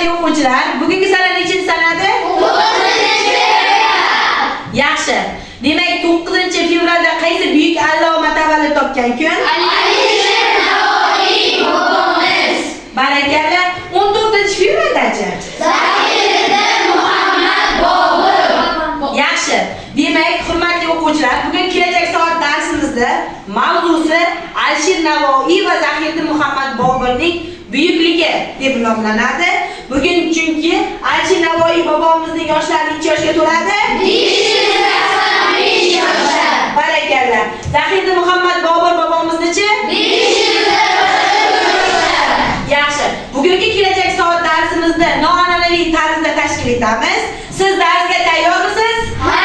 Hurmatli o'quvchilar, bugungi sana nechinchi sanadi? 9 Yaxshi. Demak, 9-fevralda qaysi buyuk alloma tavallud topgan kun? Alisher Navoiy bobomiz. Barakalla. 14-fevraldachi? Zahiriddin Muhammad Bobur. Yaxshi. Demak, hurmatli o'quvchilar, bugun kelajak soat darsimizda mavzusi Alisher Navoiy va Zahiriddin Muhammad Boburning buyukligi deb nomlanadi. Bugun chunki Alisher Navoiy bobomizning yoshlari necha yoshga to'ladi? 585 yoshda. Barakalla. Zahiriddin Muhammad Bobur bobomizni-chi? 544 yoshda. Yaxshi. Bugungi kelajak soat darsimizni noan'anaviy tarzda tashkil etamiz. Siz darsga tayyormisiz? Ha!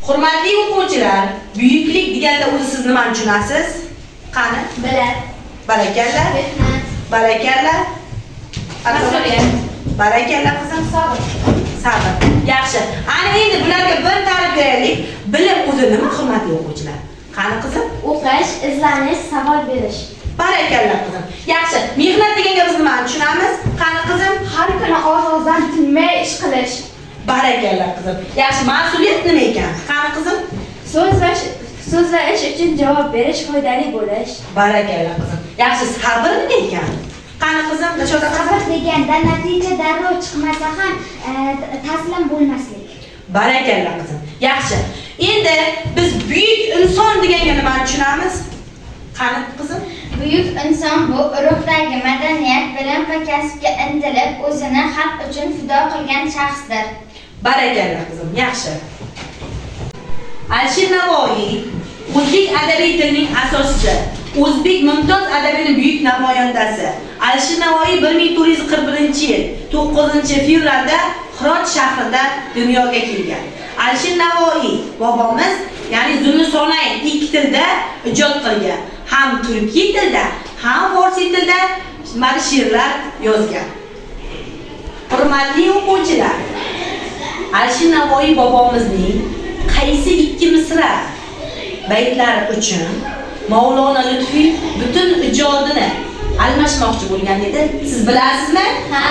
Hurmatli o'quvchilar, buyuklik deganda o'zi siz nimani tushunasiz? Qani? Bilim. Barakalla. Mehnat. Barakalla. Mas'uliyat. Barakalla qizim, sabr. Sabr. Yaxshi. Ana endi bularga bir ta'rif beraylik. Bilim o'zi nima, hurmatli o'quvchilar? Qani qizim? O'qish, izlanish, savol berish. Barakalla qizim. Yaxshi. Mehnat deganga biz nimani tushunamiz? Qani qizim? Har kuni oz-ozdan tinmay ish qilish. Barakalla qizim. Yaxshi, mas'uliyat nima ekan? Qani qizim? So'z va ish uchun javob berish, foydali bo'lish. Barakalla qizim. Yaxshi, sabr nima ekan? Qani qizim, Dilshoda qizim? Sabr deganda natija darrov chiqmasa ham taslim bo'lmaslik. Barakalla qizim. Yaxshi. Endi biz buyuk inson deganga nimani tushunamiz? Qani qizim? Buyuk inson bu ruhdagi madaniyat, bilim va kasbga intilib, o'zini xalq uchun fido qilgan shaxsdir. Barakalla qizim. Yaxshi. Alisher Navoiy o'zbek adabiy tilining asoschisi, o'zbek mumtoz adabiyotining buyuk namoyandasi. Alisher Navoiy 1441-yil 9-fevralda Hirot shahrida dunyoga kelgan. Alisher Navoiy bobomiz, ya'ni Zulmisonay ikki tilda ijod qilgan. Ham turkiy tilda, ham forsiy tilda mana she'rlar yozgan. Hurmatli o'quvchilar, Alisher Navoiy bobomizning qaysi ikki misra baytlari uchun Mavlona Lutfiy butun ijodini almashmoqchi bo'lgan edi? Siz bilasizmi? Ha!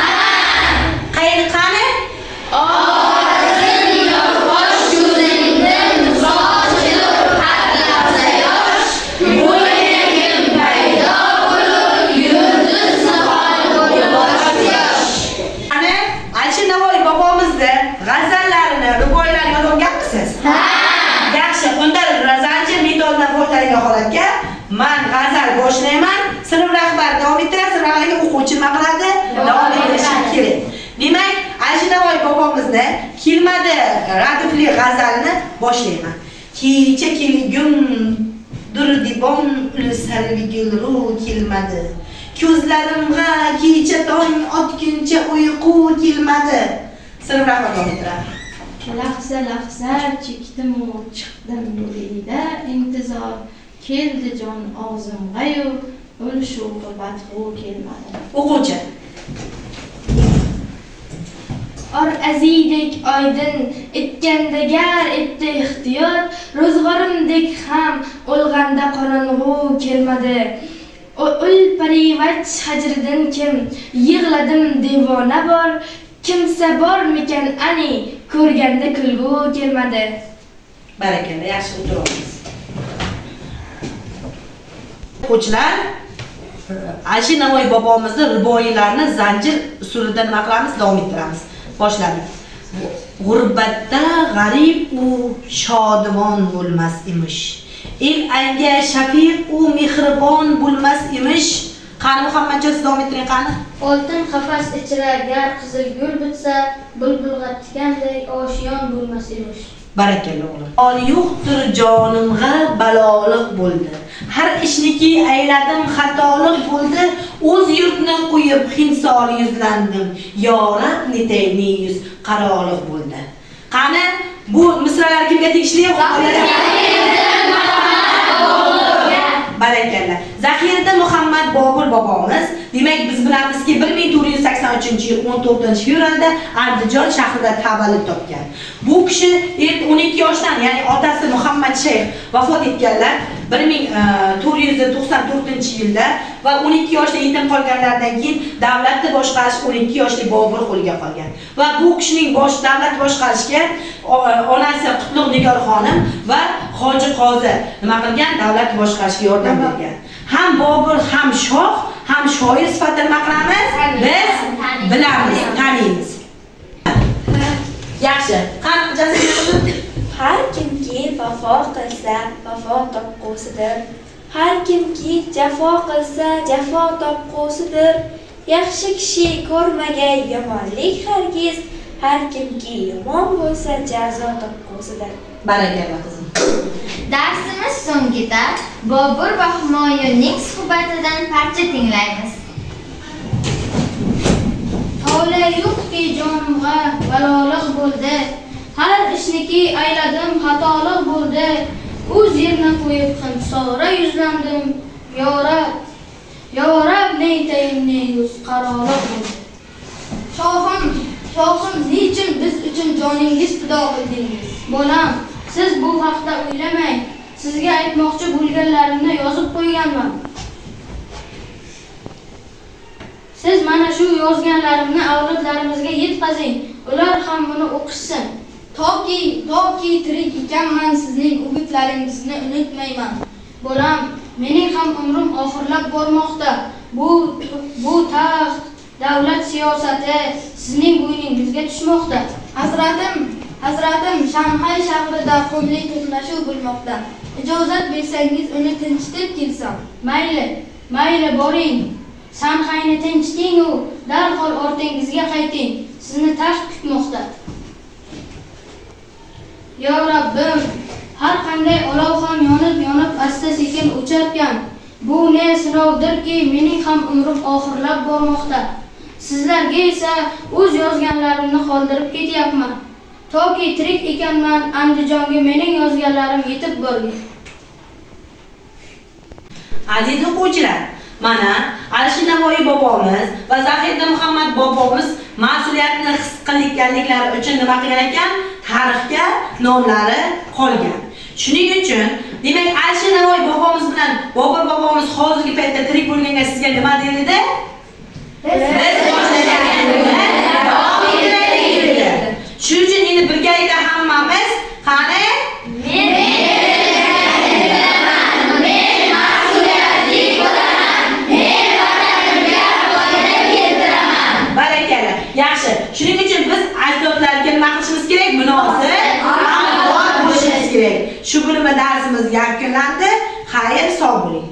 Qayeri qani? Orzim yolg'och ko'zingdan sochilur har lahza yosh, bo'ynagim paydo bo'lur yulduz nihol bo'lib quyosh. Ana Alisher Navoiy bobomizni g'azallarini, ruboiylarini yodlanganmisiz? Ha! Yaxshi, unda zanjir metodidan foydalangan holatga man g'azal boshlayman, sinf rahbari davom ettiradi, sinf rahbariga o'quvchi nima qiladi? Davom ettirishi kerak. Demak, Alisher Navoiy bobomizni kelmadi radifli g'azalini boshlayman. Kecha kelgum durdibon ul kelmadi. Ko'zlarimga kecha tong otguncha uyqu kelmadi. Sinf rahbari davom ettiradi. Lahza lahza chekdim-u chiqdim yo'lida intizor. Keldi jon og'zimg'a-yu ul shu'g'i badg'u kelmadi. O'quvchi. Or aziydek oydin etganda gar etdi ehtiyot, ro'zg'orimdek ham o'lg'anda qorong'u kelmadi. Ul parivach hajridan kim yig'ladim devona bor, kimsa bormikan ani ko'rganda kulgu kelmadi. Barakalla, yaxshi o'tiramiz. O'quvchilar, Alisher Navoiy bobomizni ruboiylarini zanjir usulida nima qilamiz? Davom ettiramiz. Boshladik. G'urbatda g'arib u shodimon bo'lmas emish. El anga shafiq u mehribon bo'lmas emish. Qani Muhammadjon, siz davom ettiring qani. Oltin qafas ichra gar qizil gul bitsa, bulbulg'a tikanday oshiyon bo'lmas emish. Barakalla o'g'lim. Ol yo'qdir jonimg'a baloliq bo'ldi. Har ishniki ayladim xatoliq bo'ldi. O'z yurtni qo'yib Hinsor yuzlandim. Yo Rab netay ne yuz qaroliq bo'ldi. Qani bu misralar kimga tegishli? Barakalla. Zahiriddin Muhammad Bobur bobomiz, demak biz bilamizki 1483-yil 14-fevralda Andijon shahrida tavallud topgan. Bu kishi 12 yoshdan, ya'ni otasi Muhammad Shayx vafot etganlar. 1494-yilda va 12 yoshda yetim qolganlaridan keyin davlatni boshqarish 12 yoshli Bobur qo'liga qolgan. Va bu kishining bosh davlat boshqarishga onasi Qutlug' Nigor xonim va Hoji Qozi nima qilgan? Davlat boshqarishga yordam bergan. Ham Bobur, ham shoh, ham shoir sifatida nima qilamiz? Biz bilamiz, taniymiz. Yaxshi. Qani Jasmin? Har kimki vafo qilsa, vafo topqusidir. Har kimki jafo qilsa, jafo topqusidir. Yaxshi kishi ko'rmagay yomonlik hargiz, har kimki yomon bo'lsa, jazo topqusidir. Barakalla qizim. Darsimiz so'ngida Bobur va Humoyunning suhbatidan parcha tinglaymiz. Tole yo'qki jonimga baloliq bo'ldi. Har ishniki ayladim xatoliq bo'ldi. O'z yerni qo'yib himsora yuzlandim. Yo Rab, yo Rab, neytayin ne yuz qaroliq bo'ldi. Shohim, shohim, nechun biz uchun joningiz fido qildingiz? Bolam, siz bu haqda o'ylamang. Sizga aytmoqchi bo'lganlarimni yozib qo'yganman. Siz mana shu yozganlarimni avlodlarimizga yetkazing. Ular ham buni o'qishsin. Toki tirik ekanman, sizning o'gitlaringizni unutmayman. Bolam, mening ham umrim oxirlab bormoqda. Bu taxt, davlat siyosati sizning bo'yningizga tushmoqda. Hazratim, Shanxay shahrida qumli to'qnashuv bo'lmoqda. Ijozat bersangiz uni tinchitib kelsam. Mayli, boring. Shanxayni tinchiting u darhol ortingizga qayting. Sizni taxt kutmoqda. Yo Rabbim, har qanday olov ham yonib-yonib asta-sekin o'charkan. Bu ne sinovdirki, mening ham umrim oxirlab bormoqda. Sizlarga esa o'z yozganlarimni qoldirib ketyapman. Toki tirik ekanman, Andijonga mening yozganlarim yetib borgan. Aziz o'quvchilar, mana Alisher Navoiy bobomiz va Zahiriddin Muhammad bobomiz mas'uliyatni his qilganliklari uchun nima qilgan ekan? Tarixga nomlari qolgan. Shuning uchun, demak, Alisher Navoiy bobomiz bilan Bobur bobomiz hozirgi paytda tirik bo'lganga sizga nima deyildi? Biz boshlaganimizni davom ettiraylik dedi. Shuning uchun endi birgalikda hammamiz qani? Barakalla. Yaxshi. Shuning uchun biz ajdodlarga nima qilishimiz kerak? Munosib avlod bo'lishimiz kerak. Shu bo'limda darsimiz yakunlandi. Xayr, sog' bo'ling.